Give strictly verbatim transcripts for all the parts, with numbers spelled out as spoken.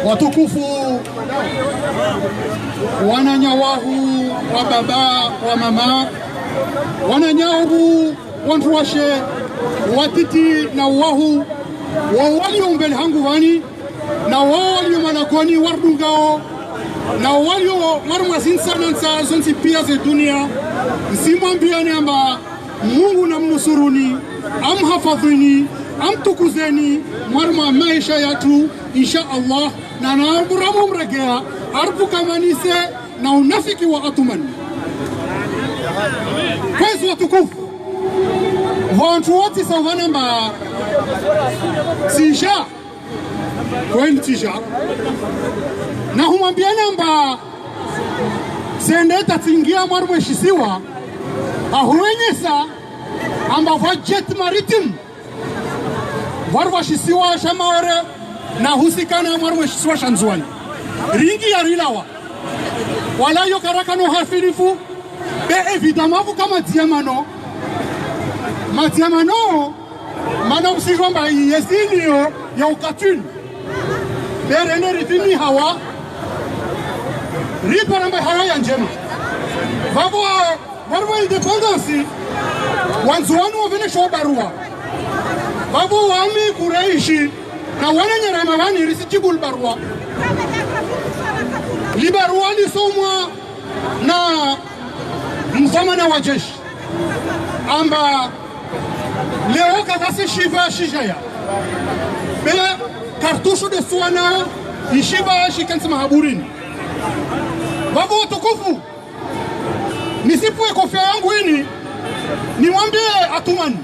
Watukufu, wananya wahu, wababa, wamama, wananya wahu, wandru washe, watiti na wahu, wao walio mbeli hangu vani, na wao walio malagoni warudungao, na wao walio harumwa zintsa na ntsa zontsi pia ze dunia, ngamwambiani amba Mungu namnusuruni, amhafadhwini, amtukuzeni, mwarimwa maesha yatru, insha Allah, na namuramu mregea, aripvukamanise na unafiki wa Athumani. Kwezi watukufu, wantru wontsi sa uvana amba, sija, kweli sija. Na humwambiani amba, sende tatsingia mwarimwe shisiwa, ahuwenyesa amba vwa jet maritime, vwa rwa shisiwa sha Maore, na husikana mwarimwe shisiwa sha Ndzuwani. Ringi ya rilawa. Wala yo karakano hafilifu, be évidemment vuka madziamano. Madziamano, mana usijua amba yeziniyo ya ukatwini. Be rende ripvimi hawa, ripara amba hawa ya ndjema. Vavo, vavo indépendance, wandzuwani wavene sho barua. Vavo wami Kureishi, na wananyarama vani risijibu libarua. Libarua lisomwa na mdhwamana wa jeshi. Amba leo kavasi shiva shijaya. Be kartushu de suana ishiva shikentsi mahaburini. Vavo watukufu, nisipvue kofia yangu ini, nimwambie Athumani.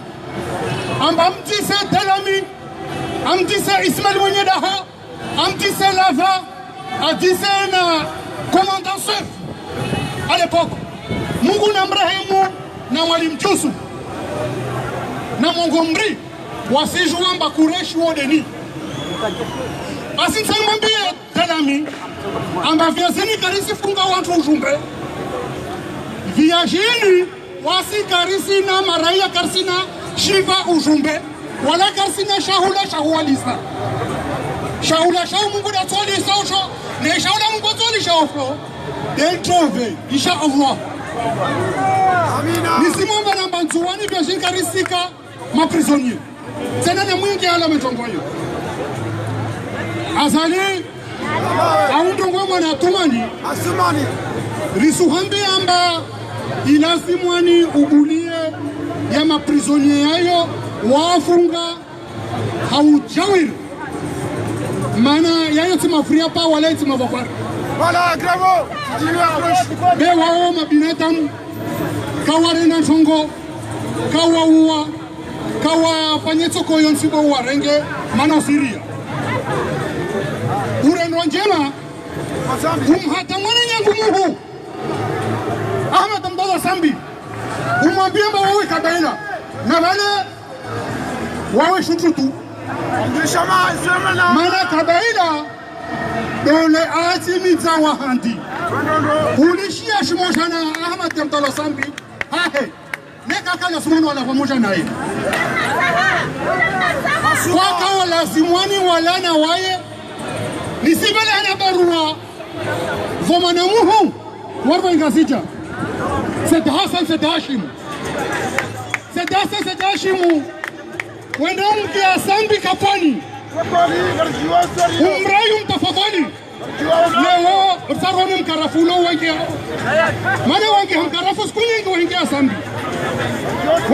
Amba amdise Delami, amdise Ismail Mwenyedaha, amdise Lava, adise na commandant chef à l'époque. Mungu namrehemu, na Mwalimu Jusu. Na Mongo Mri, wasijua amba Kureishi wo deni. Basi ngamwambie Delami, amba via zini karisifunga wantru ujumbe. Via zini wasi karisina maraya, karisina shiva ujumbe, wala karisina shahula shahuwalisa. Shahula shahu Mungu datsolisa osho, ne shahula Mungu atsolisa osho, deltrove, insha Allah. Amina. Nisimwamba namba Ndzuwani via zini karisika, ma prisonniers. Tsena na mwingi ala metrongo yo. Azali, au ndrongo mwana Athumani. Athumani. Risuhambi amba ilazimu ani ubulie ya ma prisonniers yayo wafunga ha ujawiri. Mana yayo tsi mafria pa wala tsi mavapara. Voilà, bravo. Be wao mabinadamu, kawarenda ntrongo, kawauwa, kawafanye tsoko yontsi bo warenge, mana usiria. Urendwa ndjema, umhata mwananyangu muhu, Ahmed Abdallah Sambi, umwambie amba wawe kabaila, na vale wawe shututu. Mana kabaila, dole atimiza wahandi. Ulishia shimodja na Ahmed Abdallah Sambi, hahe. Neka kala sumunu wala pamoja naye. Kwaka wala zimwani wala na waye. Nisibele ana barua. Vomana muhu. Warwa Ngazidja. Said Hassan, Said Hashim. Said Hassan, Said Hashim. Wenda umkia Sambi kapvani. Umrayu mtafadhali. Leo, utsaroni mkarafu ulo wenge. Mana wenge mkarafu siku nyingi wenge Sambi.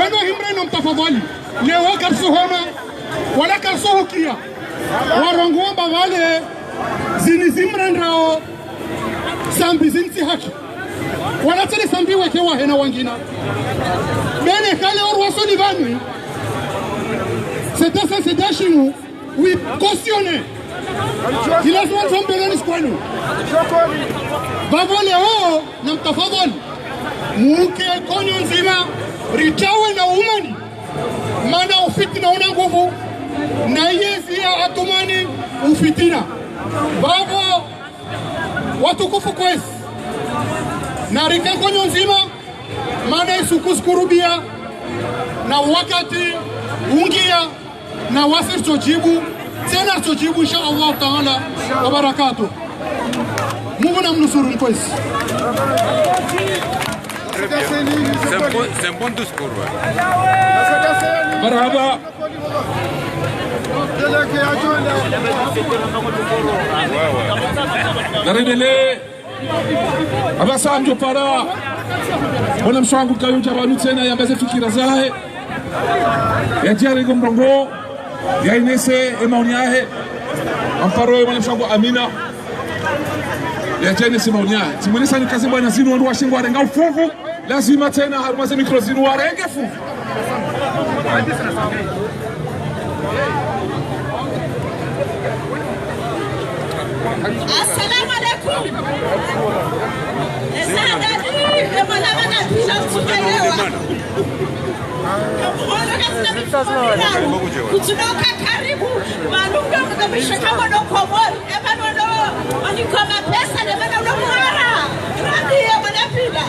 Wendo himre no mtafadhali. Leo karisuhona, wala karisuhukia. Warongoa amba vale, zini zimrendrao, Sambi zini tsi haki. Wala tsele Sambi weke wahena wangina. Bene kale orwasoni vanu. Said Hassan, Said Hashim. Oui, cautionner. Ilazimu wantru wambeleni sikwanu. Vavo leo, na mtafadhali. Muke konyo ndzima, ritawe na umani. Mana ufitina una nguvu, na yezi ya Athumani ufitina. Vavo, watukufu kwezi. Na rike konyo ndzima, mana isuku sikurubia, Na wakati ungia, na wasi ritsojibu, tsena ritsojibu, insha Allah Taala, wa barakatuh. Mungu namnusuru mkwezi. Très bien. C'est un bon, c'est un bon discours, ouais. Marahaba. Narendelee. Apvasa ngamdjo para mwanamshe wangu kaudja pvanu tsena yambe ze fikira zahe. Yadje yarenge mrongoo, yaenese emaoni yahe. Ngamparo ye mwanamshe wangu Amina. Yadje yaenese emaoni yahe. Tsimwonesa nikaze bwana zinu wandru washe ngwarenga ufuvu. Lazima tsena harumwa ze mikro zinu warenge fuvu. Assalamu alaikum. Esadani, emalama na pila kutuelewa. Kutunoka karibu, malunga mkabisha kama no Komori. Eba nono, onikoma pesa, eba nono mwara. Radi ya mwana pila.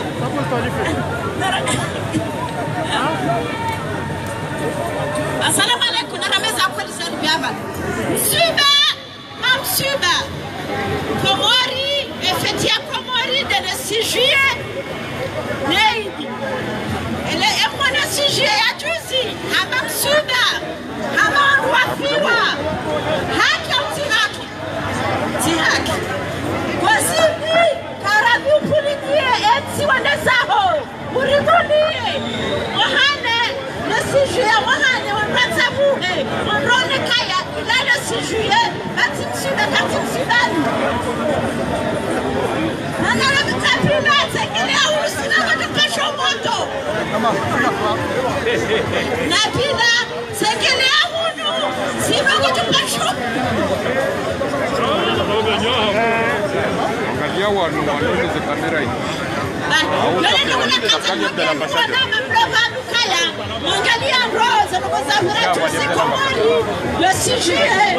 Assalamu alaikum, narameza kweli sali biaba. Msiba, msiba. Komori, efeti ya Komori, de le six juillet. Neidi. Ele, e mwana six juillet ya juzi, hama msiba, hama wafiwa. Haki au tsi haki? Tsi haki. Kwazini, karabi upulikie, etsi wende zaho. Urikulie. Wahane, le six juillet, wahane, wapatsa muhe. Warone kaya, ila le six juillet, katsi msiba, katsi msibani. Mana la mtapila, tsekele ya urusina, wakapasho moto. Na pila, tsekele ya hunu, sima kutupasho. Angalia wanu, wanu, ze kamera hizi. Ah, yole ndo kuna kaza mwanamke, mwana mdogo. Kaya, mwangalia roho za ndugu zangu, na tusi Komori, le six juillet,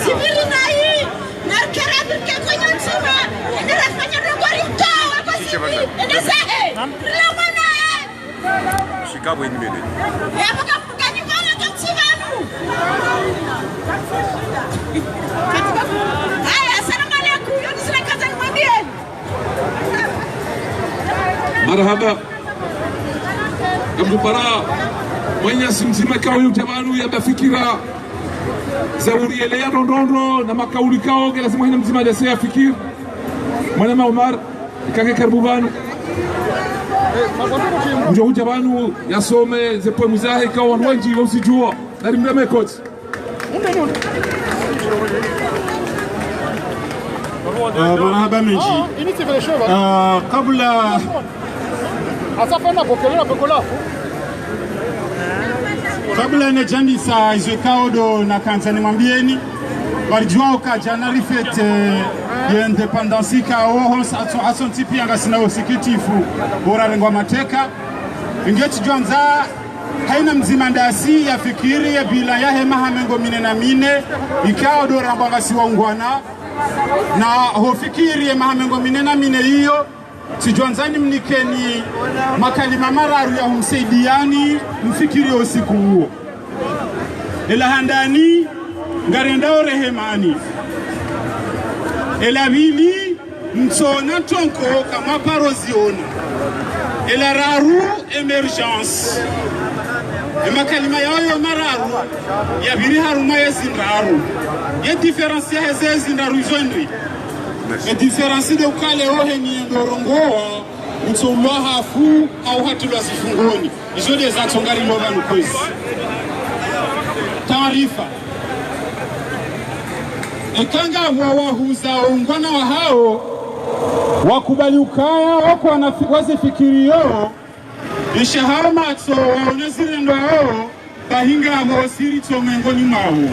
sibiri na hii, na kera birke kwenye nzima, ende rafanya rogori mtoa, kwa sibi, ende zahe, rila mwana, eh. Shika bweni mene. Ya, mpaka mkani mwana kamsibanu. Haya, assalamu alaikum, yo nisina kaza nimwambie. Marahaba. Ngamdjo para mwananyasi mdzima kaudja pvanu yambe fikira za urieleya ndrongoo na makauli kao, ke lazima hina mdzima ndase yafikiri. Mwanama Omar, ikao nge karibu pvanu. Ngudjo udja pvanu yasome ze poème zahe kao wandru wendji wazidjua. Nari mdame koti. Ah, marahaba mendji. Ah, kabla, kabla nedjandisa izo ikao ndo nakandza nimwambieni, pvaridjuwa uka djana rifete ye indépendance ikao, hasa, hasa ntsi pia ngasina usikitifu, bora rengwa mateka. Nge tsidjwandza haina mdzima ndasi yafikiri ye bilan yahe maha mengo mine na mine, ikao ndo rambwa ngasi waungwana, na hofikiri ye maha mengo mine na mine iyo, tsidjwandza nimnikeni makalima mararu ya humsaidiani mfikiri usiku uwo. Ela handani, ngarendao rehemani. Ela pvili, mtsona ntrongo kamwa paro ziona. Ela raru, émergence. Emakalima yayo mararu, yapviri harumwa yezi ndraru. Ye différence yaheze ezi ndraru izo ndri? E différence nde uka leo heni yendo rongowa, utsolwa hafu, au hatilwa zifungoni. Izo nde zatso ngarilo pvanu kwezi. Taarifa. Eka ngapvo wahuza ungwana wahao, wakubali ukaya, wako wana fi-, wazifikiriyo, isha hao matso, waone zirendwao, bahi ngapvo siri tso mengoni mwawo.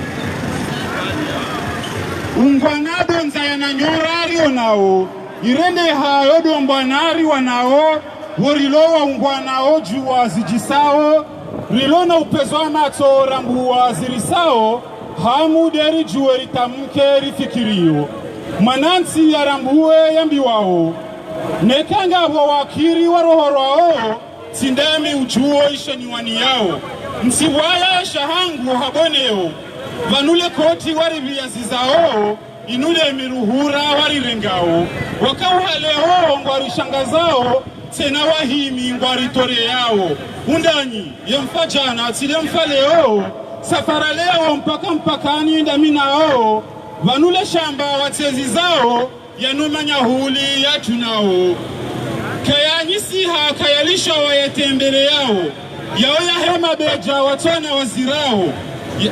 Ungwana ndo ndzaya na nyora rionao, irende hayo ndo mbwana riwanao, wo rilo waungwana wo djuwa zidjisao, rilo na upvezo wa matso rambuwa zirisao, hamu nde ridjuwe ritamke rifikiriyo. Mwanantsi yarambuwe yambiwao, neka ngapvo wakiri warohorwao, Tsi ndami udjuo isho niwaniyao. Mtsipvwaya shahangu haboneo. Pvanu le koti waripviya zizao, inu le miruhura warirengao. Wakauha leo ngwarishangazao, tsena wahimi ngwaritoreyao. Undanyi, ye mfa djana, tsi le mfa leo, safara leo mpaka mpakani ndaminao. Pvanu le shamba watsezizao, yanu manyahuli yadjunao. Kayanyisiha, kayalisha wayatembeleyao. Yao yahe mabedja watsona wazirao. Ya,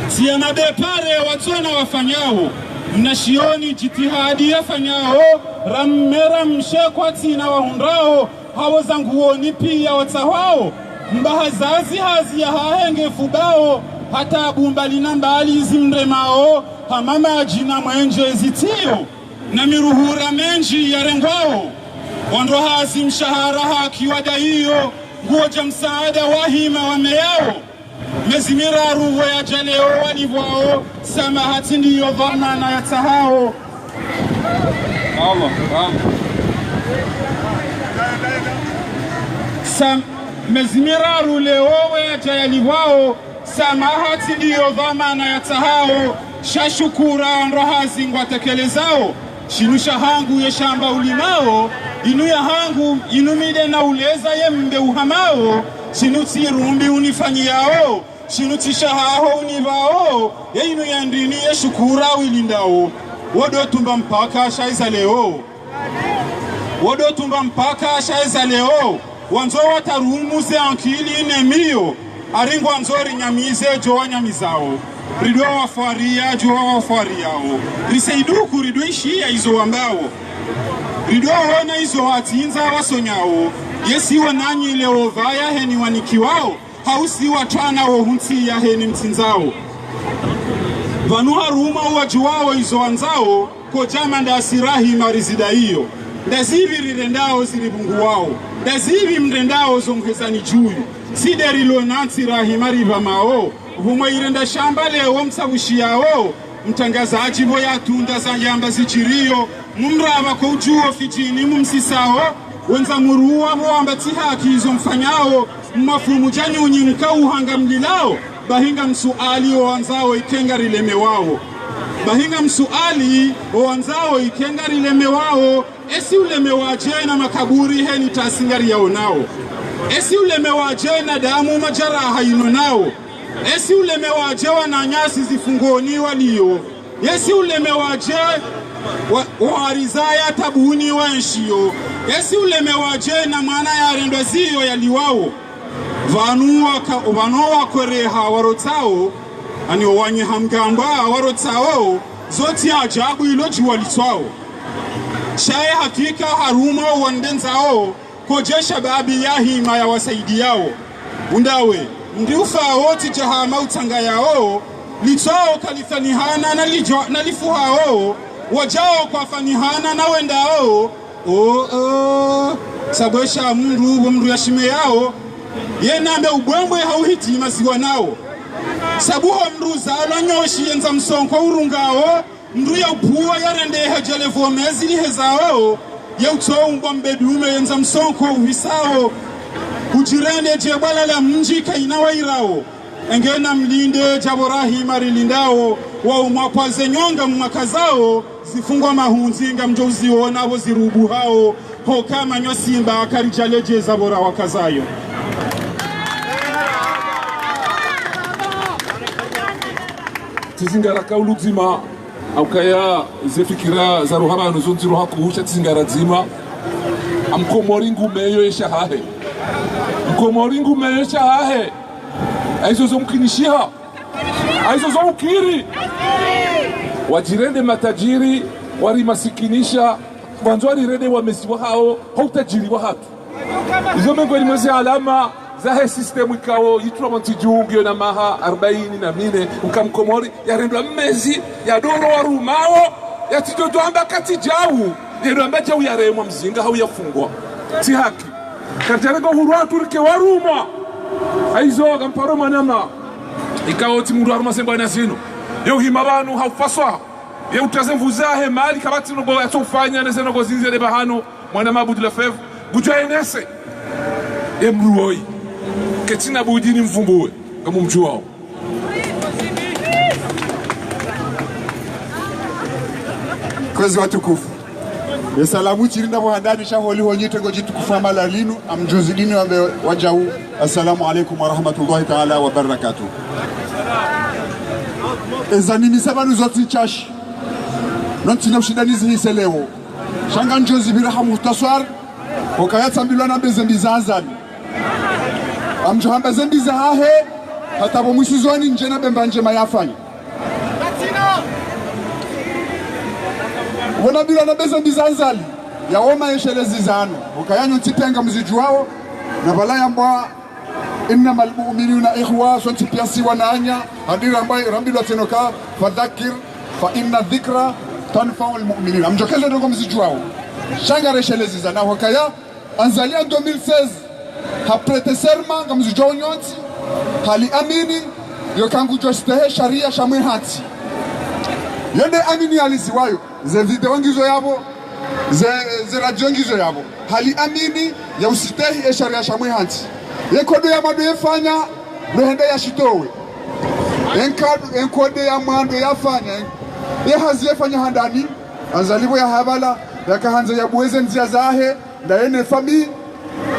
tsi ya mabepare watsona wafanyao. Mna shioni djitihadi yafanyao. Ramme ramshe kwatsina wahundrao. Hawo zanguoni piya watsahwao. Mbaha zazi hazi yahahe ngefubao. Hata bumba lina mbali zimremao. Hama madji na mwenje zitsiyo. Na miruhura mendji yarengwao. Wandru hazi mshahara haki wadaiyo. Nguodja msaada wahima wameyao. Mezi miraru pvo yadja leo walipvwao. Samaha tsi ndiyo dhwamana yatsahao. Allah, Allah. Sam-, mezi miraru leo pvo yadja yalipvwao. Samaha tsi ndiyo dhwamana yatsahao, sha shukura wandru hazi ngwatekelezao. Shinu shahangu ye shamba ulimao, inu yahangu, inu mi nde nauleza ye mbe uhamao, shinu tsi rumbi unifanyiyao, shinu tsi shahaho unipvao, ye inu ya ndrini ye shukura wilindao. Wodo tumba mpaka sha iza leo. Wodo tumba mpaka sha iza leo, wandzo watarumu ze ankili ne miyo, ari ngwandzo rinyamize djo wanyamizao, ridjo wafwariya djo wafwariyao, risaiduku ridjo ishiya izo wambao, ridjo wona izo watsindza wasonyao, yesi wananyi leo pvaya heni wanikiwao. Hausi watsana wo huntsi yaheni mtsindzao. Pvanu harumwa uwadjuwao izo wandzao, kodjama ndasi rahima rizidaiyo. Ndazipvi rirendao ziripvunguwao. Ndazipvi mrendao zo mhezani djuyu. Tsi nde rilo nantsi rahima ripvamao. Pvumwe irenda shamba leo mtsapvushiyao. Mtrangazadji pvo yatunda za yamba zidjiriyo. Mumrapva ko udjuwo fidjini mumsisao, wendza muruwa pvo wamba tsi haki izo mfanyao, mmafumu dja nyunyi mkauhanga mlilao, bahi ngamsuali owandzao ike ngarilemewao. Bahi ngamsuali owandzao ike ngarilemewao, esi ulemewadje na makaburi heni tasi ngariyaonao. Esi ulemewadje na damu majaraha inonao. Esi ulemewadje wananyasi zifungoni waliyo. Yesi ulemewadje wa, warizaya tabuni waenshiyo. Yesi ulemewadje na mwana yarendwa ziyo yaliwao. Pvanu waka, pvanu wakwereha warotsao, ani owanyi hamgamba warotsao, zotsi ajabu ilo djuwa litswao. Sha ye hakika harumwa owandendzao, kodje shababi yahima yawasaidiyao. Undawe, mndri ufao tsi djahama utsangayao, litswao kalithanihana na lidjo, na lifuhao, wadjao kwafanihana na wendao. O, o, sabwesha mndru pvo mndru yashimeyao, ye nambe ubwembwe hauhiti maziwa nao. Sabu ho mndru zalwa nyoshi yendza msonko urungao, mndru ya upvuwa yarendeha djalevo mezi lihezao, ye utso umbwa mbedume yendza msonko uvisao, udjirende djebwala la mndji kaina wairao. Engena mlinde djapvo rahima rilindao, wa umwapva ze nyonga mmakazao, zifungwa mahundzi ngamdjo uziona pvo zirubuhao, hoka manyo simba karidjaledjeza pvo rawakazayo. Tsizingara kaulu dzima, haukaya ze fikira za roha pvanu zo ndziro hakuhusha tsizingara dzima. Amkomori ngumeyo esha hahe. Mkomori ngumeyo esha hahe. Haizo zo mkinishiha. Haizo zo ukiri. Wadjirende matajiri, warimasikinisha, wandzo warirende wamezi wahao, ha utajiri wahatru. Izo mengoni mwezi alama zahe système ikao yitswa mwa ntsi dju ngiyo na maha arbaini na mine, uka mkomori yarendwa mezi, yadoro warumao, yatsidjodjo amba katsi djau, yendo amba djau yaremwa mzinga hau yafungwa. Tsi haki. Karidjarenge uhuru wahatru rike warumwa. Haizo ngamparo mwanama. Ikao tsi mndru harumwa ze mbwana zinu. Ye uhima pvanu haufaswa. Ye utaze nvu zahe mali kapvatsi nogo yatso ufanya neze nogo zindze de pvahanu. Mwanama Abdou Lefebvre, ngudjo enese. Emruoi. Ketsina budi nimvumbuwe. Ngamumdjuwao. Kwezi watukufu. Ye salamu tsi rinda pvo handani sha holiho nyi tengo djitukufu hama la linu, amdjuzi dini wambe wadjau. Assalamu alaikum warahmatullahi taala wabarakatuh. Eza nimisa pvanu zontsi ntsashi. No ntsina ushinda nizihise leo. Sha ngamdjo zipvira ha muhtaswar, hukaya tsambilwa na be ze mbi za Azali. Ngamdjo hamba ze mbi zahahe, hata pvo mwisizoni ndjema na be mba ndjema yafanya. Pvo nambilwa na be ze mbi za Azali, yaoma yeshelezi zanu. Hukaya nyontsi pia ngamzidjuwao, na pvala yambwa, إنما المؤمنون إخوة, sontsi pia si wananya, handi ramba, rambilwa tsena ka, فذكر فإن الذكرى تنفع المؤمنين. Ngamdjo keza ndrongo mzidjuwao. Sha ngareshelezi zanu hukaya, Azali en deux mille seize, ha prêter serment, ngamzidjuwao nyontsi, haliamini, yoka ngudjo stehi sharia sha mwe hantsi. Yende amini yaliziwayo, ze video ngizo yapvo, ze, ze radio ngizo yapvo. Haliamini, ya ustehi ye sharia sha mwe hantsi. Ye nkado ya mwando yefanya, no hende yashitowe. Ye nkado, ye nkado ya mwando yafanya, ye hazi yefanya handani, Azali pvo yaha pvala, yakahandza yabuwe ze ndzia zahe, ndaye ne famille,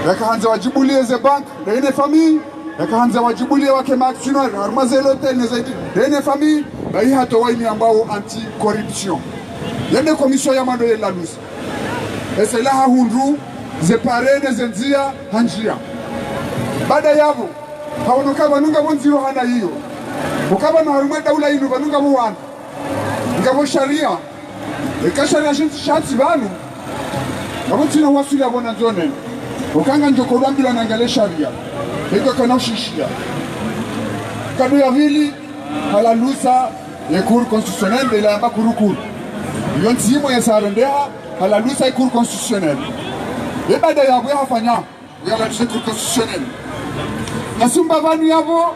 yakahandza wadjibuliye ze banque, ndaye ne famille, yakahandza wadjibuliye wake ma actionnaire, harumwa ze hôtel ne zaidi, ndaye ne famille, bahi hatowa inu yambwao anti-corruption. Yende commission ya mwando yelalusa. Ese la hahundru, ze parrain ne ze ndzia, handjia. Baada yapvo, hawono ka pvanu ngapvo ndziro hama iyo. Hukaya pvanu harumwa daula inu pvanu ngapvo wanu. Ngapvo sharia. Eka sharia shintsi shatsi pvanu. Ngapvo ntsina wasuli yapvo na ndzone. Hukaya ngamdjo kodwambilwa nangalie sharia. Eka kana ushishiya. Nkado ya pvili, halalusa ye Cour constitutionnelle, ila yamba kurukuru. Iyo ntsimo yesa rendeha, halalusa ye Cour constitutionnelle. Ye baada yapvo yahafanya. Yalalusa Cour constitutionnelle. Hasumba pvanu yapvo,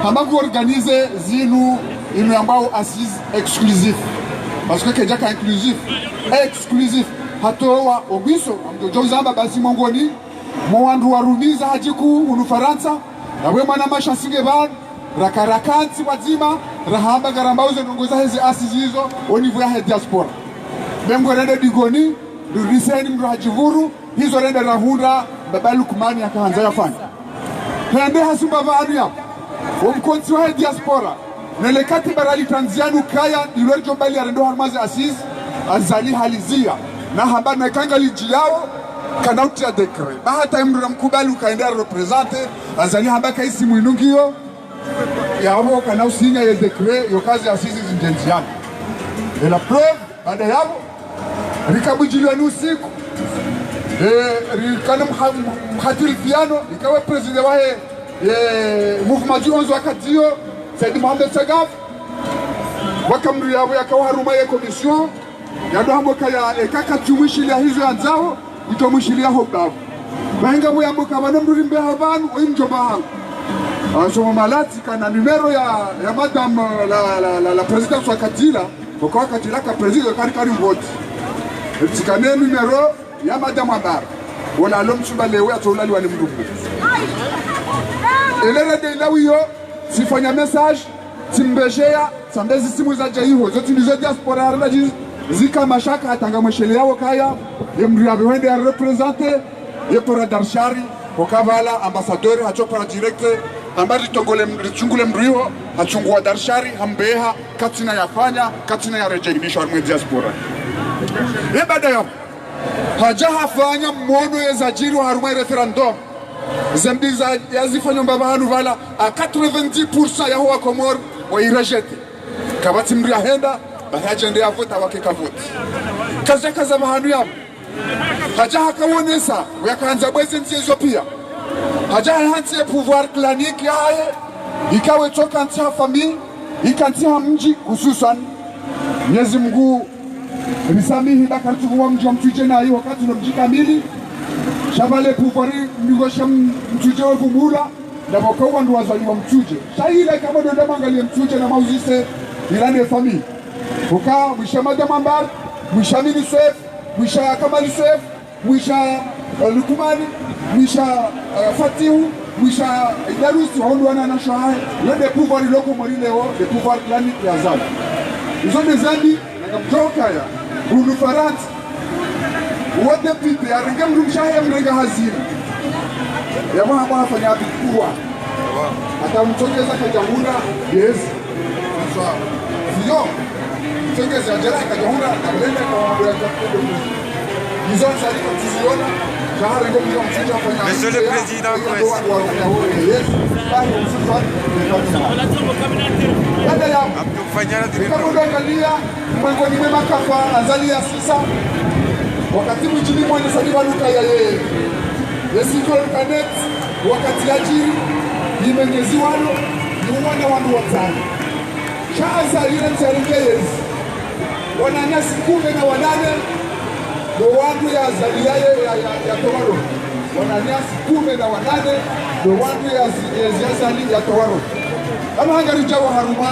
hamba kuorganiser zinu, inu yambwao assises exclusives. Parce que kedjaka inclusif. Exclusif. Hatowa omwiso, ngamdjo uzamba basi mongoni mwa wandru warumiza hadjiku hunu Farantsa, yapvo mwanamshe asinge pvanu, raka, rakantsi pvwadzima, rahamba ngarambao ze ndrongo zahe ze assises izo, au niveau yahe diaspora. Be ngorende dingoni, nduriseni mndru hadjipvuru, hizo rende rahundra, baba Lukmani yakahandza yafanye. Hende hasumba pvanu yapvo. Omkontsi wahe diaspora. Nele katiba ralitrandzia nu kaya, ndilo ridjo mbali yarendo harumwa ze assises, Azali halizia. Na hamba na eka ngalidjiyao, kana utia décret. Ba hata mndru ramkubali ukaenda représenter, Azali hamba ka isimu inu ngiyo, yapvo kana usinya ye décret, yoka ze assises zindje ndziani. Et la preuve, baada yapvo, rikabudjiliwa ni usiku. Eh, rikana mha-, mhatirifiano, ikawe président wahe, eh, mouvement du onze wakati iyo, Said Mohamed Sagaf, wakamdru yapvo yakawa harumwa ye commission, yado hamba kaya eka katsu mwishiliya hizo yandzao, ito mwishiliya ho bavu. Bahi ngapvo yambo ka pvanu mndru rimbe ha pvanu, oyi mdjomba hangu. Ansomo malatsi kana numéro ya, ya madame, la, la, la, la présidente wakati ila, kwa wakati ila ka président kari kari mvoti. Tsikane numéro ya madame Ambar. Wola alo mtsumba lewe atso ulaliwa ni mndru mbu. Ele rende ila wiyo, tsifanya message, tsimbesheya, tsambe zisimu zadja iho, zo tsi ndizo diaspora harina dji, zika mashaka hata ngamwesheleyawo kaya, ye mndru yapvo hwende ya représenter, ye pora Darshari, hoka pvala ambassadeur, hatso pora direct, amba ritongole, ritsungule mndru iho, hatsunguwa Darshari, hambeha, katsina yafanya, katsina yaredjei misho harimwa diaspora. Ye baada yapvo, hadja hafanya mwono ye zadjiri harumwa ye référendum. Ze mbi za, yazifanyo mbapvi hanu pvala, à quatre-vingt-dix pour cent yaho wa Komori wa irejeter. Kapvatsi mndru yahenda, bahi hadja hende yavota wake kavoti. Kaza kaza pvahanu yapvo. Hadja hakawonesa, uyakandza bweze ndziya izo piya. Hadja hahantsi ye pouvoir clanique yahahe, ikawe tsoka ntsi ha famille, ika ntsi ha mdji, hususwan. Mwenyezi Mungu risamihi, baka ritsukuwa mdji wa Mtsudje na iho katsi no mdji kamili. Sha pvale pouvoir mlingo sha Mtsudje wevumula, na pvoka wandru wazaliwa Mtsudje. Sha ila kama ndo ndamangaliye Mtsudje na mauzise, ila nde famille. Uka, mwisha Madame Ambar, mwisha Mini Swef, mwisha Kamali Swef, mwisha, eh, Lukumani, Mwisha, eh, Fatihu, mwisha Idarusi, wahundru wana na shahahe, le nde pouvoir iloko Komori leo, nde pouvoir clanique ya Azali. Izo nde zambi, na kamtokaya, Bruno Farantsa, uwo député, arenge mdrumshe wahe, mrenga hazina. Ya mwaha mwaha fanya abikuwa. Hata mtsongeza kajahundra, yes. Sio. Mtsongeza ajara kajahundra, na mlenda kwa mambo ya chakula. Izo Azali kwa tiziona, jahara ngo mjo mtsinja fanya. Monsieur le Président, wa, wa, wa, yes. Baada ya, Abdou Fanyara, ika mdru angalia, mwengoni mwe makafa Azali ya sisa, wakati mdjini mwana sadi baluka ya ye, ye siko kanet, wakati ya jiri, imenyezi wano, ni wana wanu watano. Sha Azali na mzali ngeyezi. Wananyasi kume na wanane, ndo wandru ya Azali ya, ya, ya, ya towa ro. Wananyasi kume na wanane, ndo wandru ya zi-, ya zi-, Azali ya towa ro. Ama hangari jawa haruma,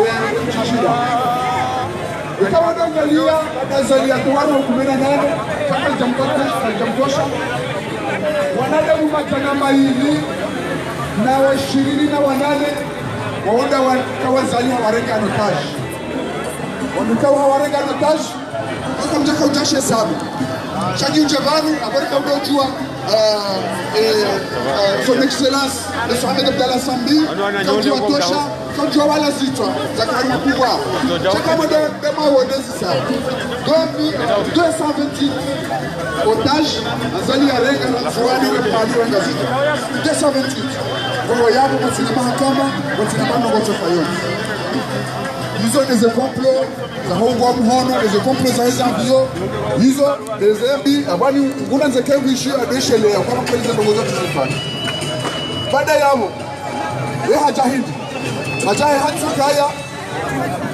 eh, mshishida. Ika wandru angalia, baada Azali ya towa ro kume na nane, kama jamtosha, jamtosha. Wanadamu madjana mayili na wa ishirini na wanane, waunda wa, ka Azali hawarenga en otage. Wandru ka hawarenga en otage, waka mdjaka udjashe sabu. Sha nyi undje pvanu, habari ka udjua, eh, eh, eh, Son Excellence, Monsieur Ahmed Abdallah Sambi, ka udjua tosha, ka udjua wala zitswa, za kari mkubwa. Sha ka mdru be mawonezi sabu. Deux mille deux cent vingt-huit otages, Azali yarenga na Ndzuwani we pvali wa Ngazidja. Deux cent vingt-huit. Kwa yapvo, watsina mahakama, watsina manongo tsofa yontsi. Izo nde ze complot za hongwa mhono, nde ze complot za eza mbio. Izo nde ze mbi, abani nguna nze ke wishi adeshelea, kwa kweli ze ndrongo za kusifanya. Baada yapvo, ye hadja hindri. Hadja he hatsukaya,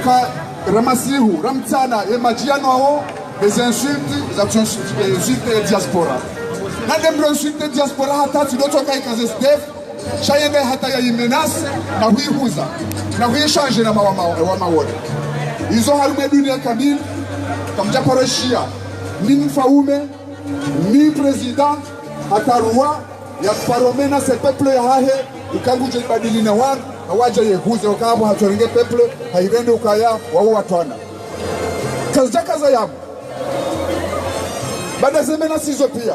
ka ramasihu, ramtsana, ye madjiano wawo, nde ze insultes, za tsu insultes, eh, insultes ya diaspora. Na nde mdru insultes diaspora hata tsi dotsoka ika ze S D F, sha yende hata ya imenace, na huihuza, na huichange na mawa, mawa, wa mawona. Izo harumwa dunia kamili, kamdja paro ishia, ni mfaume, ni président, hata roi, ya paro menacer peuple yahahe, ika ngudjo ibadili na wandru, hawadja yehuze, uka apvo hatsorenge peuple, hairende ukaya, wawo watwana. Kazidjaka za yapvo. Baada ze menaces izo pia.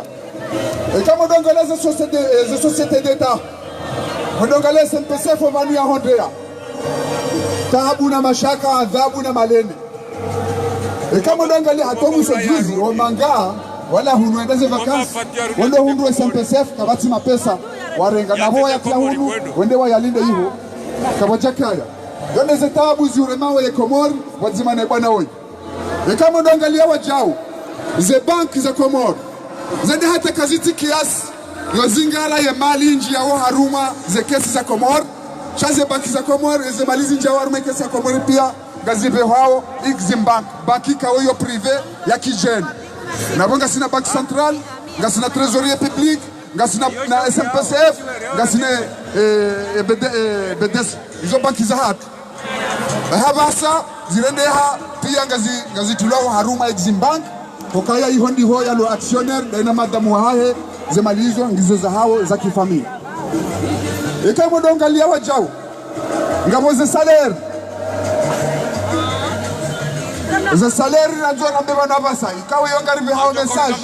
Eka mdru angalia ze société, eh, ze sociétés d'État. Mdru angalia S N P S F pvanu ya hondea. Taabu na mashaka, adhabu na malene. Eka mdru angalia hata omwiso juzi, wa manga, wala hunu wenda ze vacances, wende hundru S N P S F, kapvatsi mapesa, warenga, na pvo wayatria hunu, wende wayalinde iho, kapvadjakaya. Yo nde ze taabu ziuremao ye Komori, pvwadzima ne bwana oyi. Eka mdru angalia wadjau, ze banki za Komori, zende hata kazitsi kiasi, yo zingara ye mali indji yawo harumwa ze kesi za Komori, sha ze banki za Komori, ze mali zindji yawo harumwa ye kesi ya Komori pia, ngazipvehwao Exim Bank, banki kawo yo privé ya kidjeni. Na pvo ngasina Banque Centrale, ngasina Trésorier Public, ngasina na S N P S F, ngasina, eh, eh, B D, eh, B D C. Izo banki za hatru. Hapvasa, zirendeha, pia ngazi, ngazitulwao harumwa Exim Bank, hukaya iho ndiho yalo actionnaire, ndaye na madamu wahahe, ze mali izo, ngizo zahawo, za kifamiyi. Eka mdru angalia wadjau, ngapvo ze salaire. Ze salaire randzo rambe pvanu hapvasa, ikawo yo ngaripvehao message.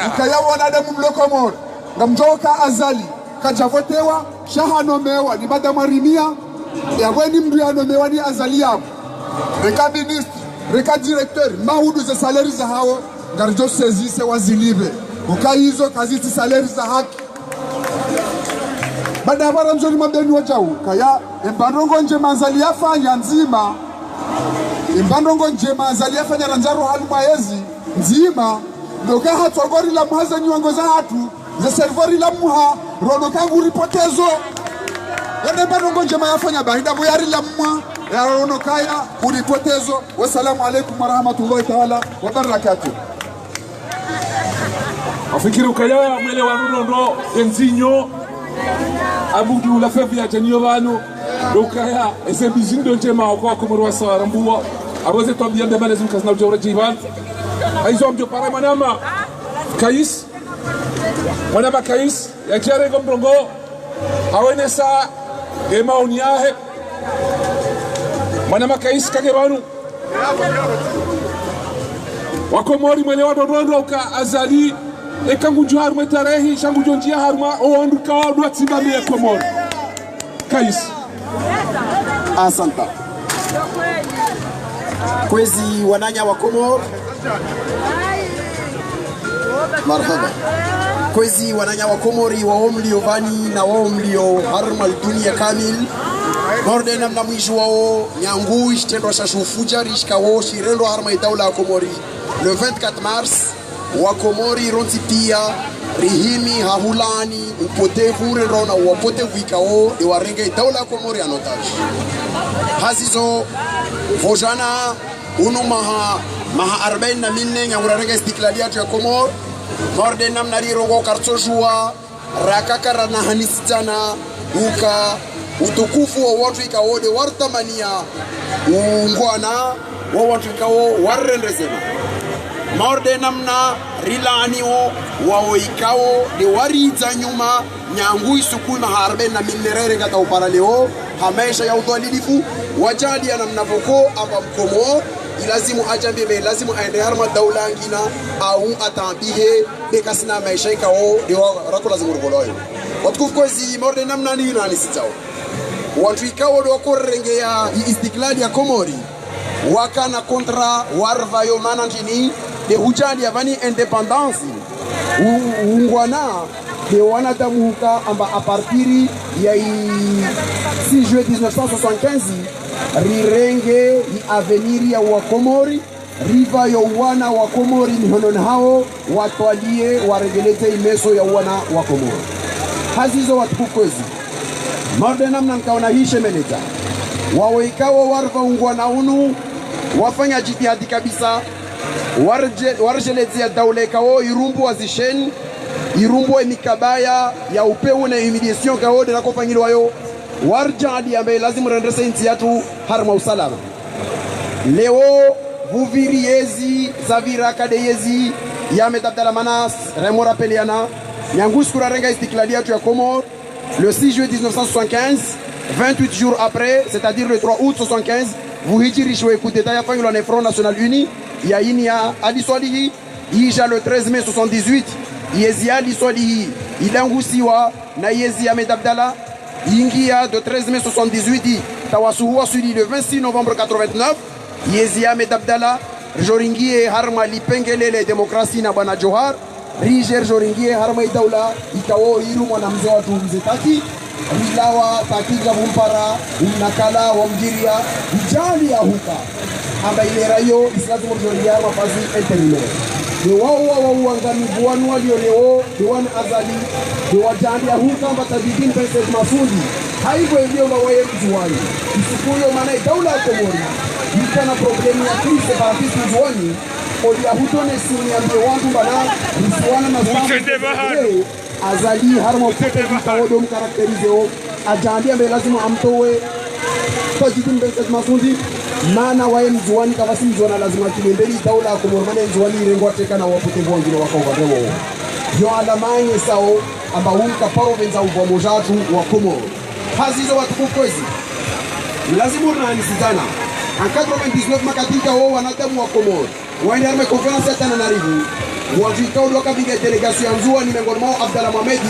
Ikaya wanadamu mlo Komori. Ngamdjoka Azali, kadjavotewa, sha hanomewa, ni madamu arimia, yapvo ni mdru yanomewa ni Azali yapvo. Reka ministre, reka directeur, mahudu ze salaire zahawo, ngaridjo saisir wazilipve. Uka izo kazitsi salaire za haki. Baada pvara ndzoni mabeni wadjau, kaya, emba ndrongo ndjema Azali yafanya ndzima. Emba ndrongo ndjema Azali yafanya randzaro halu mwaezi, ndzima. Ndo ka hatsongori la mhaza nyongo za hatru, ze servori la mha, rono ka nguri potezo. Yende emba ndrongo ndjema yafanya bahi, ndapvo yari la mha, ya rono kaya, uri potezo. Wassalamu alaikum warahmatullahi taala wabarakatuh. Afikiri ukaya mwele wa runondo, enzinyo, abudu la fevi ya djaniyo pvanu, ukaya, eze mbizi ndo ndjema, kwa Komori wasa warambuwa, aroze twambiya mbe mane zimkazina udja ura djivan. Haizo amdjo para mwanama, kais, Mwanama Kais, yadje yarenge mrongoo, hawenesa ye maoni yahe. Mwanama Kais, kake pvanu. Wakomori mwelewa ndrongoo uka Azali, eka ngudjo harumwa ye tarehi, sha ngudjo ndjia harumwa owandru kawadjo tsimba mbe ya Komori. Kais. Asanta. Kwezi wananya wa Komori. Marhaba. Kwezi wananya wa Komori, wawo mlio pvani na wawo mlio harumwa dunia kamili. Morde namna mwishi wawo, nyangu shitrendwa sha shufudja rishikawo shirendwa harumwa ye daula ya Komori le vingt-quatre mars. Wakomori rontsi pia, rihimi ha hulaani upotevu urendwa na wapotevu ikao de warenge daula ya Komori en otage. Hazizo, pvojana, unu maha, maha arbaini na mine, nyangu rarenge istiklali yatru ya Komori, morde namna rirongoa kartsojua, rakakara na hanisidzana, uka utukufu wa wandru ikao de wartamania ungwana wa wandru ikao warendrezema. Morde namna rilaaniwo wawo ikao de waridza nyuma, nyangu isuku maha arbaini na mine rere ngata upara leo, ha maesha ya udhwalilifu, wadjadi ya namna pvoko amba Mkomori, ilazimu adjambe mbe, lazimu aende harumwa daula yangina, au atambihe, be kasina maesha ikao, de wa, rako lazimu rukoloyo. Watukufu kwezi, morde namna ni nani sitsawo. Wandru ikao de wakorengea i istiklali ya Komori, wakana kontra warvayo mana ndjini, de hudjali ya pvani indépendance, u, ungwana, de wanadamu huka amba à partir ya i six juillet dix-neuf cent soixante-quinze, rirenge i avenir ya Wakomori, rivayo wana wa Komori mihononi hawo, watwalie, waregeledze imeso ya wana wa Komori. Hazizo watukufu kwezi. Morde namna nkaona hishemeledza. Wawo ikao warva ungwana unu, wafanya jitihadi kabisa, warje, warjeledze ya daula ikao irumbu wa zisheni, irumbu wa mikabaya ya upeu na humiliation ikao de rakofanyilwayo, warja adi ambe lazimu rendrese intsi yatru harumwa usalama. Leo, pvupviri yezi, zapvira kade yezi, ya Ahmed Abdallah mana, remo rapeleana, nyangu isuku rarenga istiklali yatru ya Komori, le six juillet dix-neuf cent soixante-quinze, vingt-huit jours après, c'est-à-dire le trois août soixante-quinze, pvuhidjirishiwa coup d'État yafanyilwa na Front National Uni, ya ini ya Ali Swalihi, idja le treize mai soixante-dix-huit, yezi ya Ali Swalihi, idangusiwa na yezi ya Ahmed Abdallah, ingia de treize mai soixante-dix-huit, tawasuhu waswili le vingt-six novembre quatre-vingt-neuf, yezi ya Ahmed Abdallah, ridjo ringie harumwa lipengele le démocratie na bwana Djohar, ridje ridjo ringie harumwa idaula, ikao irumwa na mze watru mze Taki, rilawa Taki dja pvumpara, unakala, wamdjiria, idjali ya huka. Amba ile rayo, isilazimu ridjo ringie harumwa phase intérimaire. De wawo, wawo, wangamivu wanu walio leo, de wana Azali, de wadjali ya huka amba Tadjidine Ben Said Massoundine. Haivo ilio amba waye Mndzuwani. Isuku iyo mana idaula ya Komori, ikana problème ya crise séparatiste Ndzuwani, oli ya hutone sini yambie wandru mbana, risiwana na samu. Azali, harumwa upotevu ikao do mkarakterizeo, adjali ambe lazimu amtowe Tadjidine Ben Said Massoundine, mana waye Mndzuwani, kapvatsi Mndzuwani lazimu akilembeli daula ya Komori, mana Ndzuwani irengwa teka na wapotevu wangina waka upvande wowo. Yo alama yenyesao amba uka paro pvendza upvamodja watru wa Komori. Hazizo watukufu kwezi. Lazimu rinanisidzana. En quatre-vingt-dix-neuf makati ikao wanadamu wa Komori waende harumwa conférence ya Tananarive, wandru ikao de wakavinga délégation ya Ndzuwani mengoni mwawo Abdallah Mohamed,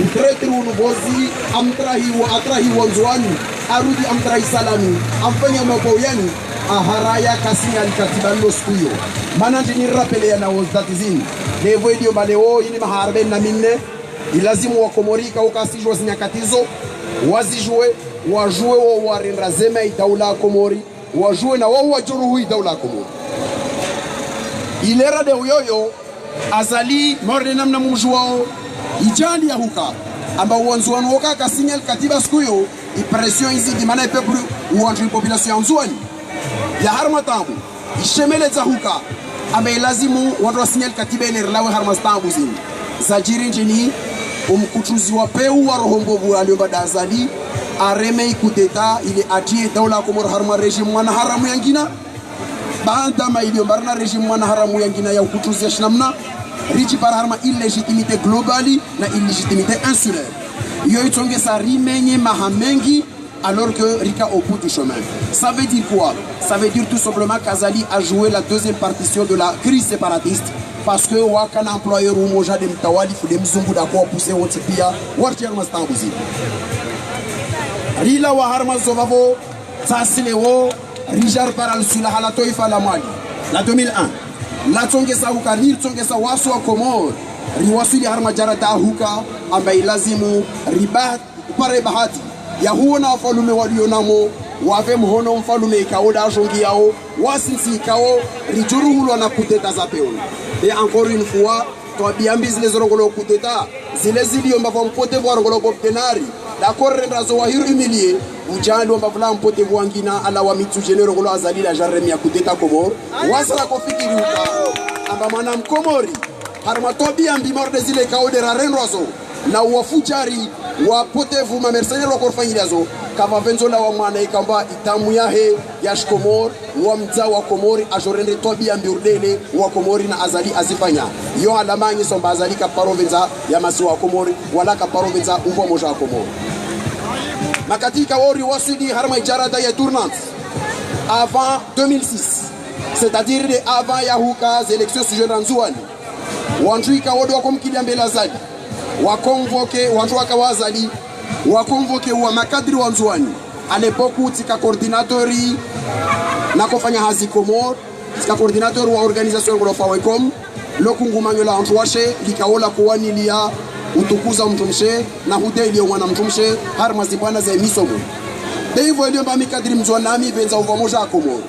utraître unu pvozi, amtrahi wa, atrahi wa Ndzuwani, arudi amtrahi Salami, amfanya mabao yani, aharaya kasinya likatiba lo siku iyo. Mana ndjini rapeleana wo date zini. Levo idio maleo, ini maha arbaini na mine, ilazimu wa Komori ikao kasijua zinyakati zo, wazijue, wajue wo warendra zema idaula ya Komori, wajue na wawo wadjuruhu idaula ya Komori. Ilera de uyoyo, Azali, morde namna mumjuao, idjali ya huka, amba wandzuwani woka kasinya likatiba siku iyo, i pression izidi mana ipeuple, wandru ipopulation ya Ndzuwani, ya harumwa taabu, ishemeledza huka, amba ilazimu wandru wasinya likatiba ile rilawe harumwa zitaabu zini. Zadjiri ndjini, umkutruzi wa peu wa roho mbovu aliomba da Azali, areme i coup d'État, ile atie daula ya Komori harumwa régime mwana haramu yangina. Baanda ma iliomba rina régime mwana haramu yangina ya ukutruzi ya shinamna. Ridjipara harumwa illégitimité globale na illégitimité insulaire. Iyo itsongesa rimenye maha mengi, alors que rika au bout du chemin. Ça veut dire quoi? Ça veut dire tout simplement qu'Azali a joué la deuxième partition de la crise séparatiste, parce que wakana employeur umoja nde mtawalifu, nde mzungu, nda kuwa poussé wontsi pia, warti harumwa zitaabu zini. Rilawa harumwa zo vavo, tsasi leo, ridja ripara liswilaha la twaifa la Mwali, la deux mille un. Latsongesa huka, liritsongesa wasi wa Komori, riwaswili harumwa djarada huka, amba ilazimu riba-, ripare bahati ya huona wafalume walio namo, wapve mhono mfalume ikao nda ajongi yao, wasi ntsi ikao ridjuruhulwa na kudeta za peoni. Et encore une fois, twabia mbi zile zirongolwao kudeta, zile zilio mbapvi wa mpotevu warongolwao Bob Denard, d'accord, renda zo wahiri humilier, udjali wamba pvula mpotevu wangina alawa Mitsudje ne rongolwao Azali la jarremi ya kudeta Komori, wasi rakofikiri uka, amba mwana Mkomori, harumwa twabia mbi morde zile ikao nde rarendwa zo, na uwafujari, wapotevu, ma mercenaires wakorifanyiliya zo, kapvapvendzo lawa mwana ikamba idamu yahe ya shikomori, wa mdza wa Komori, ajorendre twabia mbi urdele wa Komori na Azali azifanya. Iyo alama anyesomba Azali kaparo pvendza ya masiwa ya Komori, wala kaparo pvendza upvwa moja wa Komori. Makati ikao riwaswili harumwa idjarada ya tournante, avant deux mille six, c'est-à-dire nde avant ya huka ze élections zidjo enda Ndzuwani. Wantru ikao nde wakomkilia mbele Azali, waconvoqué, wantru waka wa Azali, waconvoqué wa makadri wa Ndzuwani. À l'époque, tsika coordinateur nakofanya hazi Komori, tsika coordinateur wa organisation ngolo Fawecom, lo kungumanyo la wantru washe, likao la kuwanilia utukuza mtrumshe, na hudeliya mwana mtrumshe, harumwa zibwana za misomo. Nde ivo ilio amba mi kadri Mndzuwani nami pvendza upvwa moja wa Komori.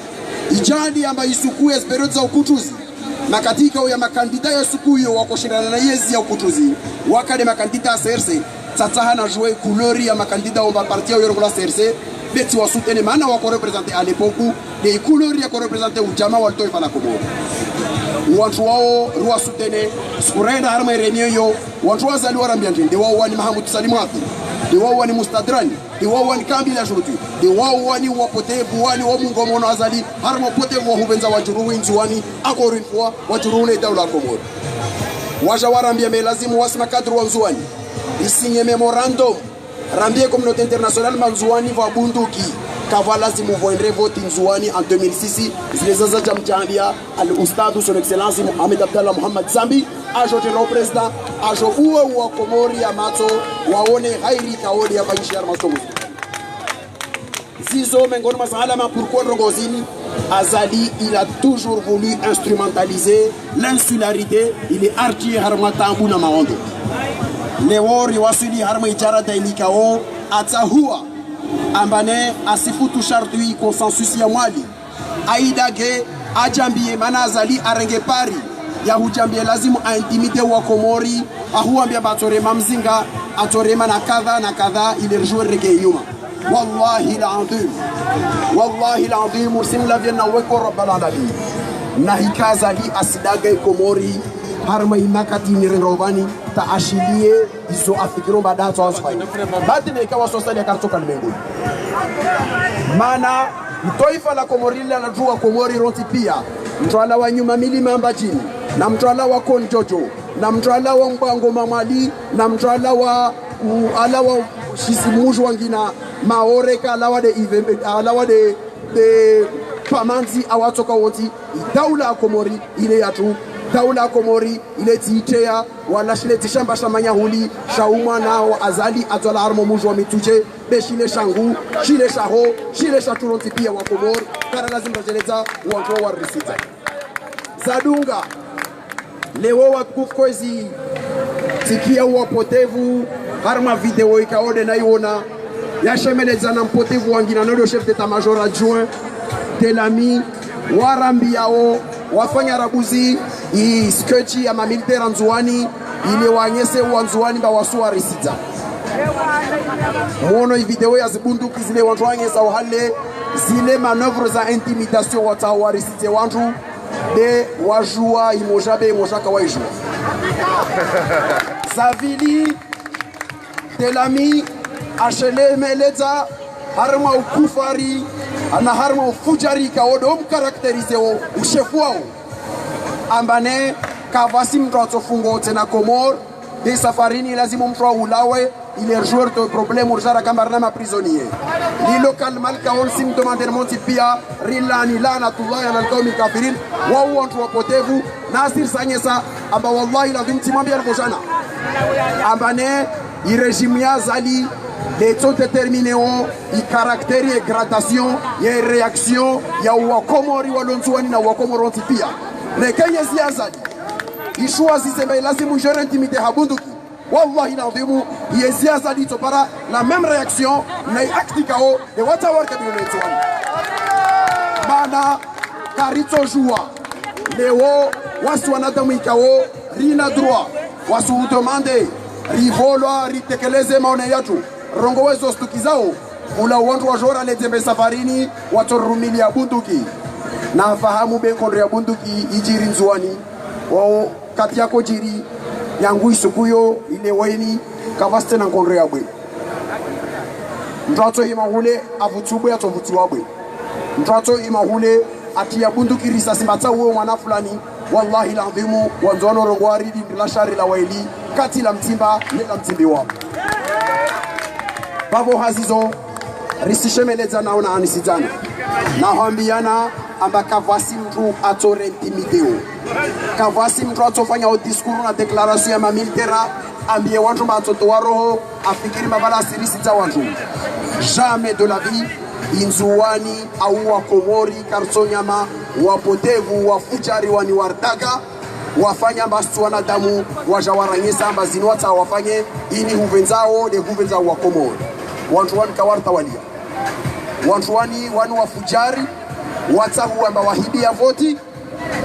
Idjali amba isuku ya zi période za ukutruzi, makati ikao ya makandida ya suku iyo wakoshindana na yezi ya ukutruzi, waka nde makandida ya C R C, tsatsaha na jouer couleur ya makandida wamba parti ya uyorongola C R C, be tsi wa soutenir, mana wako représenter à l'époque, nde couleur yako représenter udjama wa twaifa la Komori. Wantru wao, riwa soutenir, siku renda harumwa réunion iyo, wantru wa Azali warambia ndje, nde wao wani Mahamoud Salim Hafi, nde wao wani Mustadrani, nde wao wani Kabila Shurutwi, nde wao wani wapotevu, wani wa mungo mono Azali, harumwa upotevu wa hupvendza wadjuruhu Ndzuwani, encore une fois, wadjuruhu ne daula ya Komori. Wadja warambia me lazimu wasi makadri wa Ndzuwani, risinye mémorandum, rambie communauté internationale ma Ndzuwani pvwa bunduki, kapvwa lazimu pvwendre vote Ndzuwani en deux mille six, zile zaza djamdjalia, Al Ustadh Son Excellence Mohamed Abdallah Mohamed Sambi, ajo tena o président, ajo uwe wa Komori ya matso, waone hairi ikao nde ya fanyishiha harumwa sitomu. Zizo mengoni mwa zalama pourquoi ndrongoo zini, Azali, il a toujours voulu instrumentaliser l'insularité, il est artier harumwa taabu na maondo. Leo riwaswili harumwa idjarada ili ikao, atsahua, amba ne asifutu shartwi consensus ya Mwali. Aidage, adjambie mana Azali arenge pari ya hudjambie lazimu a intimider wa Komori, ahuambia ba atorema mzinga, atorema na kadha na kadha, ili ridjuwe rege nyuma. Wallahi al-adhim. Wallahi al-adhim, usim lavien na weko Rabbal Alamin. Na hika Azali asidage Komori, harumwa imakati ni renda upvani, ta ashilie, izo afikiro mbada tso azifanya. Badi ne ikawa sosali ya kartsoka limenguni. Mana, itwaifa la Komori lila na tuwa Komori rontsi pia. Mtwala wa Nyuma Milima Mbadjini, na mtwala wa Kondjodjo, na mtwala wa Mbwango Mamwali, na mtwala wa, u-, ala wa shisi mudji wangina, Maore ka ala wa nde Ive-, ala wa nde, nde Pamandzi awatsoka wontsi, daula ya Komori, ile yatru, daula ya Komori, ile tsi iteya, wala shile tsi shamba sha manyahuli, sha umwana wa Azali, atwala harumwa mudji wa Mitsudje, be shile shangu, shile shaho, shile shatru rontsi pia wa Komori, kara lazimu rajeleza, wantru wa warisidza. Zadunga, leo watukufu kwezi, tsikia uwapotevu, harumwa video ikao nde naiona, yashemeledza na mpotevu wangina no nde chef d'état-major adjoint, Telami, warambiao, wafanya rabuzi, i sketch ya ma militaire Ndzuwani, ile wanyese wa Ndzuwani mba wasu warisidza. Mwono i video ya zibunduki zile wantru wanyesa uhale, zile manœuvre za intimidation watsaha warisidze wantru, be wajua imoja be imoja kawaijua. Zavili, Telami, ashelemeledza, harumwa ukufari, na harumwa ufujari ikao nde omcaractériser o ushefu wao. Amba ne, Kapvatsi mndru atsofungo tsena Komori, de safarini lazimu mndru aulawe, il est joueur de problème, urzara kamba rina ma prisonnier. Lilo kalima likao ntsi mdemande montsi pia, rilani lanatullahi ala alqaumi alkafirin, wao wandru wapotevu, nasi risanyesa, amba wallahi ladhim tsimwambia rivojana. Amba ne, i régime ya Azali, letso déterminé o, i caractère, i gradation, ya réaction, ya wakomori walo Ndzuwani na wakomori wontsi pia. Ne kenye zi Azali. Ishuwa zisema ilazimu gérer intimité ha bunduki. Wallahi ladhimu, yezi Azali itsopara la même réaction, na i acte kao, de watsawa kabila na Ndzuwani. Mana, karitsojua, leo, wasi wanadamu ikao, rina droit, wasi udemande, rivolwa, ritekeleze maoni yatru, rongowe zo zitukizao, ula wandru wajora ledzembe safarini, watsorumilia bunduki. Na fahamu be nkondro ya bunduki, idjiri Ndzuwani, wao, kati yako djiri, yangu isuku yo, ile waini, kapvatsi tsena nkondro ya bwe. Mndru atsohima hule, avutsu bwe, atsovutsu wa bwe. Mndru atsohima hule, atia bunduki risasi matsa uwe mwana fulani. Wallahi ladhimu, wandzo wano rongowa ridi ndila shari la waili, kati la mtsimba, ne la mtsimbiwa. Pvavo hazizo, risishemeledza nao na anisidzana. Na hwambiana, amba kapvatsi mndru atso re intimidé o. Kapvatsi mndru atsofanya o discours na déclaration ya mamilitaire, ambie wandru matsotowa roho, afikiri mabala asirisi za wandru. Jamais de la vie, i Ndzuwani, au wakomori, karitsonyama, wapotevu, wafujari, wani wardaga, wafanya mba si wanadamu, waja waranyesa mba zinu watsaha wafanye, ini huvendzao, de huvendza wakomori. Wandru wani kawartawalia. Wandru wani, wani wafujari, watsahu amba wahibia voti,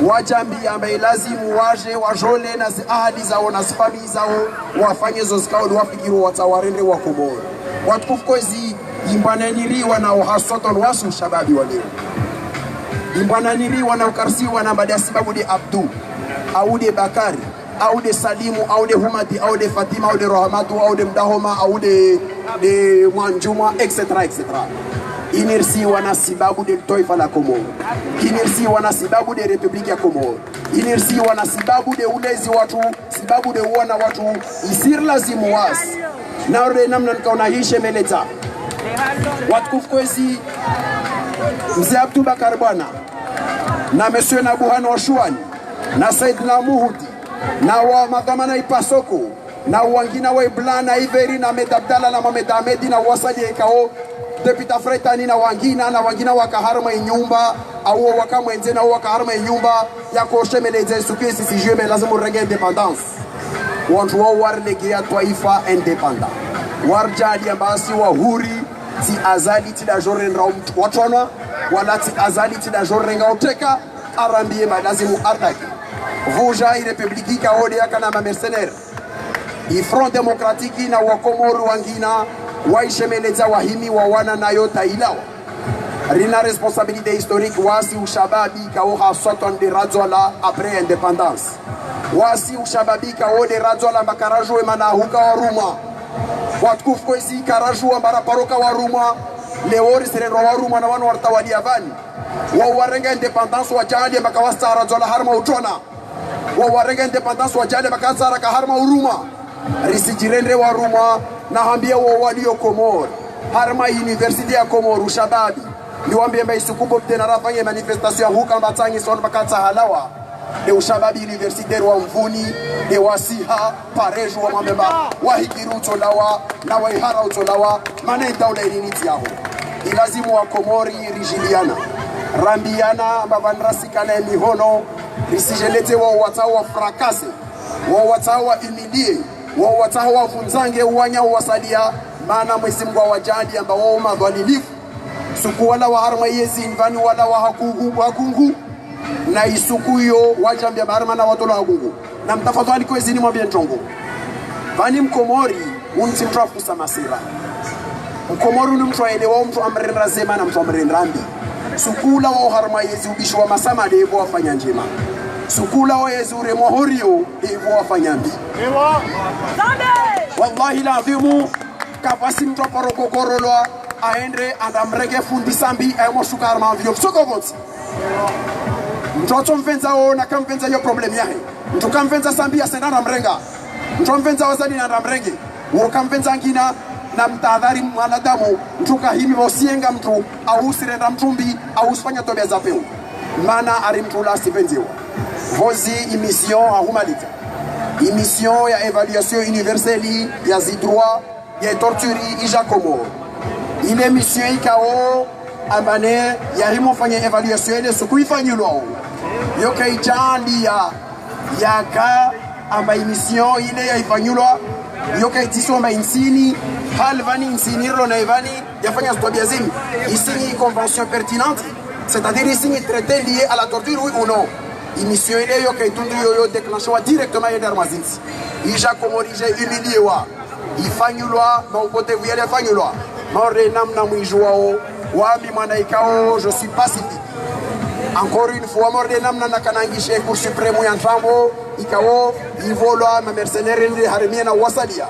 wajambia amba ilazimu waje, wajole na zi ahali zao, na zi famille zao, wafanye zo zikao ni wafikiri watsaha warendre wakomori. Watukufu kwezi, imbwana iniriwa na uhaswatwa ni wasi ushababi wa leo. Imbwana iniriwa na ukarisiwa na mbadi ya sibabu de Abdu, au de Bakari, au de Salimu, au de Humadi, au de Fatima, au de Rahamatu, au de Mdahoma, au de, de Mwanjumwa, et cetera, et cetera. Inirisiwa na sibabu de twaifa la Komori. Inirisiwa na sibabu de République ya Komori. Inirisiwa na sibabu de ulezi watru, sibabu de uwana watru, isiri lazimu wasi. Na ore namna nikaona hishemeledza. Watukufu kwezi, Mze Abdubakar Bwana, na Monsieur Nabuhana wa Shuwani, na Said na Muhudi, na wa madhwamana Ipasoko, na wangina wa Ibla na Iveri na Ahmed Abdallah na Mohamed Ahmed na wasali ikao, Deputa Fretani na wangina, na wangina waka harumwa inyumba, au waka mwendze na waka harumwa inyumba, ya koshemeledza isuku isi sijue me lazimu renge indépendance. Wandru wao warilegea twaifa indépendant. Warijali amba si wahuri, tsi Azali, tsi dajo rendra umtu watwana, wala tsi Azali, tsi dajo renga uteka, arambie ma lazimu artaki. Vuja i République ikao de yakana ma mercenaires. I Front Démocratique na wakomori wangina, waishemeledza wahimi wawana nayo tailawa. Rina responsabilité historique wasi ushababi ikao haswatwa nde radzwala après indépendance. Wasi ushababi ikao nde radzwala mba karajue mana huka warumwa. Watukufu kwezi karajua mba raparoka warumwa. Leo risirendrwa warumwa na wanu wartawalia vani. Wao warenga indépendance wajali mba kawasa radzwala harumwa utwana. Wao warenga indépendance wajali mba kawasa raka harumwa urumwa. Risijirendre warumwa, na hambia wao walio Komori. Harumwa université ya Komori, ushababi. Niwambie mba isuku Bob Denard afanye manifestation ya huka mba tsangi son mba katsa halawa. De ushababi universitaire wa Mvuni, de wasiha, pareju wa mwambe mba, wahikiri utsolawa, na waihara utsolawa, mana idaula iliniti yaho. Ilazimu wakomori rijiliana. Rambiana, mba vandrasikana emihono, risijelete wao watsaha wa fracasse. Wao watsaha wa humilier, wao watsaha wavundzange uwanya uwasalia, mana Mwezi Mungu awajali amba wao madhwalilifu. Suku wala wa harumwa yezi nvani wala wa hakungu, hakungu. Na isuku yo wajambia mba harumwa na watolo hakungu. Na mtafadhali kwezi nimwambie ndrongo. Vani Mkomori, untsi mtu afu sa masira. Mkomori unu mtu aelewa, mtu amrendra zema na mtu amrendra mbi. Suku ula wao harumwa yezi ubishiwa masama de ivo wafanya ndjema. Suku ula wao yezi uremwa horio de ivo wafanya mbi. Wallahi ladhimu, kapvatsi mtu aparo kokorolwa, aendre, anda mrenge fundi Sambi, aye moshuka harumwa avion. Soko vontsi. Mtu atso mvendza ona, kamvendza yo problème yahe. Mtru kamvendza Sambi yasenda na mrenga. Mtru amvendza Wazali na mrenge. Wo kamvendza ngina na mtahadhari mwanadamu. Mtru kahimi pvo usiyenga mtru, au usirenda mtru mbi, au usifanya tobia za peu. Mana ari mtru la asipvendziwa. Pvozi émission ahumaliza. Émission ya évaluation universelle ya zidroit ya torture ija Komori. Ile émission ikao amba ne yahimo fanya évaluation ile suku ifanyilwao. Yo kaidjaliya yaka amba émission ile yaifanyilwa. Yo kaitsisoma intsini, hali pvani intsini rilo na ipvani yafanya zitwabia zini. Isinyi convention pertinente, c'est-à-dire isinyi traité lié à la torture, oui ou non. Émission ile yo kaitundu yo yo déclenché wa directement yende harumwa zintsi. Ija Komori ije humilié wa. Ifanyilwa, maupotevu yale yafanyilwa. Mauri namna mwijuwao, wami mwana ikao, je suis pacifique. Encore une fois, mauri namna nakanangishe Cour suprême ya ntrambo, ikao, ivolwa, ma mercenaires ndi harimia na wasalia.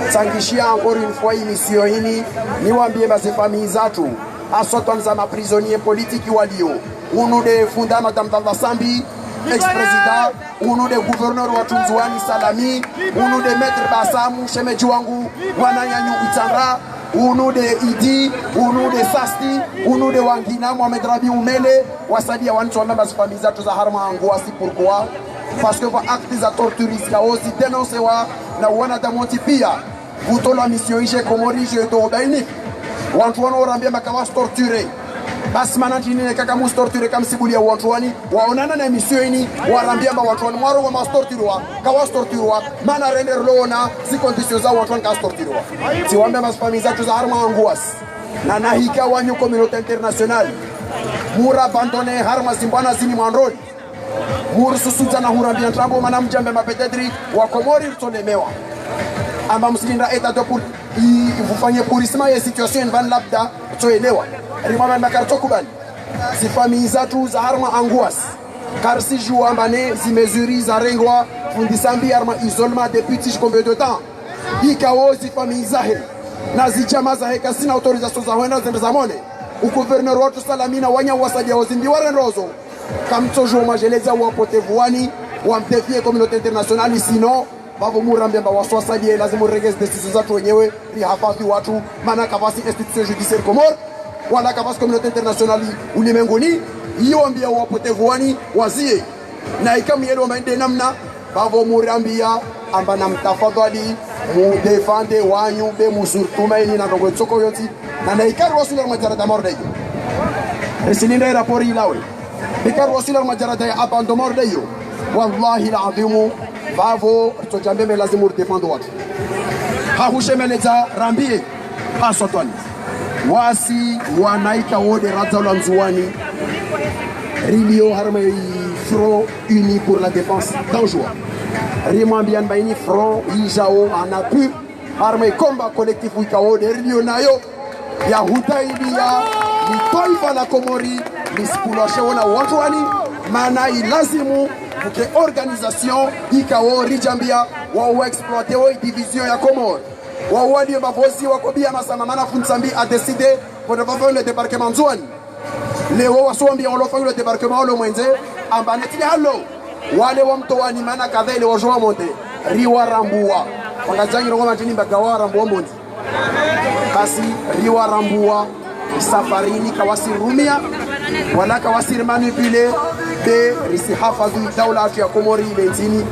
Tsangishia encore une fois émission ini, niwambie ba ze famille zatru, aswatwan za ma prisonniers politiques walio. Unu nde funda Madame Abdallah Sambi, ex-président, unu nde gouverneur wa Ndzuwani Salami, unu nde Maître Basamu, shemedji wangu, mwananyanyu Itsandra, unu nde Idi, unu nde Sasti, unu nde wangina, Mohamed Rabi Umele, wasalia wantru wamba ba ze famille zatru za harumwa angoisse, pourquoi? Parce que pvwa acte za torture zikao zi dénoncé wa na wanadamu wontsi pia. Kutolwa émission ije Komori ije to ubaini. Wantru wanu warambia amba kawasi torturé. Basi mana trini ne kaka musi torturé kamsibulia wantru wani. Waonana na émission ini, warambia amba wantru wani mwaro wa masi torturé wa, kawasi torturé wa. Mana rende rilo ona zi conditions za wantru wani kawasi torturé wa. Tsiwambia ba ze famille zatru za harumwa angoisse. Na nahika wanyu communauté internationale. Mura abandonné harumwa zimbwana zini mwandroni. Murisusuza na hurambia ntrambo mana mdjambe amba peut-être wa Komori rutsolemewa. Amba msilindra état de pour, i, vufanye pourrissement ye situation pvani labda rutsoelewa. Rimwamba amba karitsokubali. Ze famille zatru za harumwa angoisse. Karisijua amba ne ze mesures zarengwa fundi Sambi harumwa isolement depuis tsi combien de temps. Ikao ze famille zahe na ze djamaa zahe kazina autorisation za hwenda zende zamone. U gouverneur watru Salami na wananya wasalia wo zimbi warendrozo. Kamtsojua mwajeleza wapotevu wani, wamdéfier communauté internationale, sinon, pvapvo murambia amba wasi wasalia, lazimu rirenge ze décisions zatru wenyewe, rihafadhwi watru, mana kavasi institution judiciaire Comores, wala kavasi communauté internationale ulimenguni, iyo wambia wapotevu wani, wazie. Na ika muyelewa amba inde namna, pvapvo murambia, amba na mtafadhali, mudéfende wanyu, be muzuru tumaini na ndrongo itsoko yontsi, na na ika riwaswili harumwa djarada mauri ndeyo. Risilindra i rapport ilawe. Ika riwaswili harumwa djarada ya abandon mauri ndeyo. Wallahi al-adhimu, pvapvo, ritsodjambe amba lazimu ridéfende watru. Hahushemeleza rambie, aswatwani. Wasi wana ikao nde radza la Ndzuwani. Rilio harumwa i Front Uni pour la Défense d'Anjouan. Rimwambia amba ini front ijao en appui harumwa i combat collectif ikao nde rilio nayo. Ya hutaidia li twaifa la Komori, lisipvulwa sheo na wantru wani, mana ilazimu, uke organisation ikao ridjambia, wa, wa exploité wo i division ya Komori. Wa, walio mavozi wa kobia masama mana fundi Sambi a décidé, pvondro pvapvo le débarquement Ndzuwani. Leo wasi wambia walo fanyilwa débarquement walo mwendze, amba ne tsi halo. Wale wa Mtowani mana kadha ile wajo wa monte. Riwarambua. Wangazangi rongo mantini mbaga warambua mbondzi. Basi riwarambua. Safari ini kawasi rumia. Wala kawasi rimanipulé. Be risihafadhwi daula yatru ya Komori ile ndzini.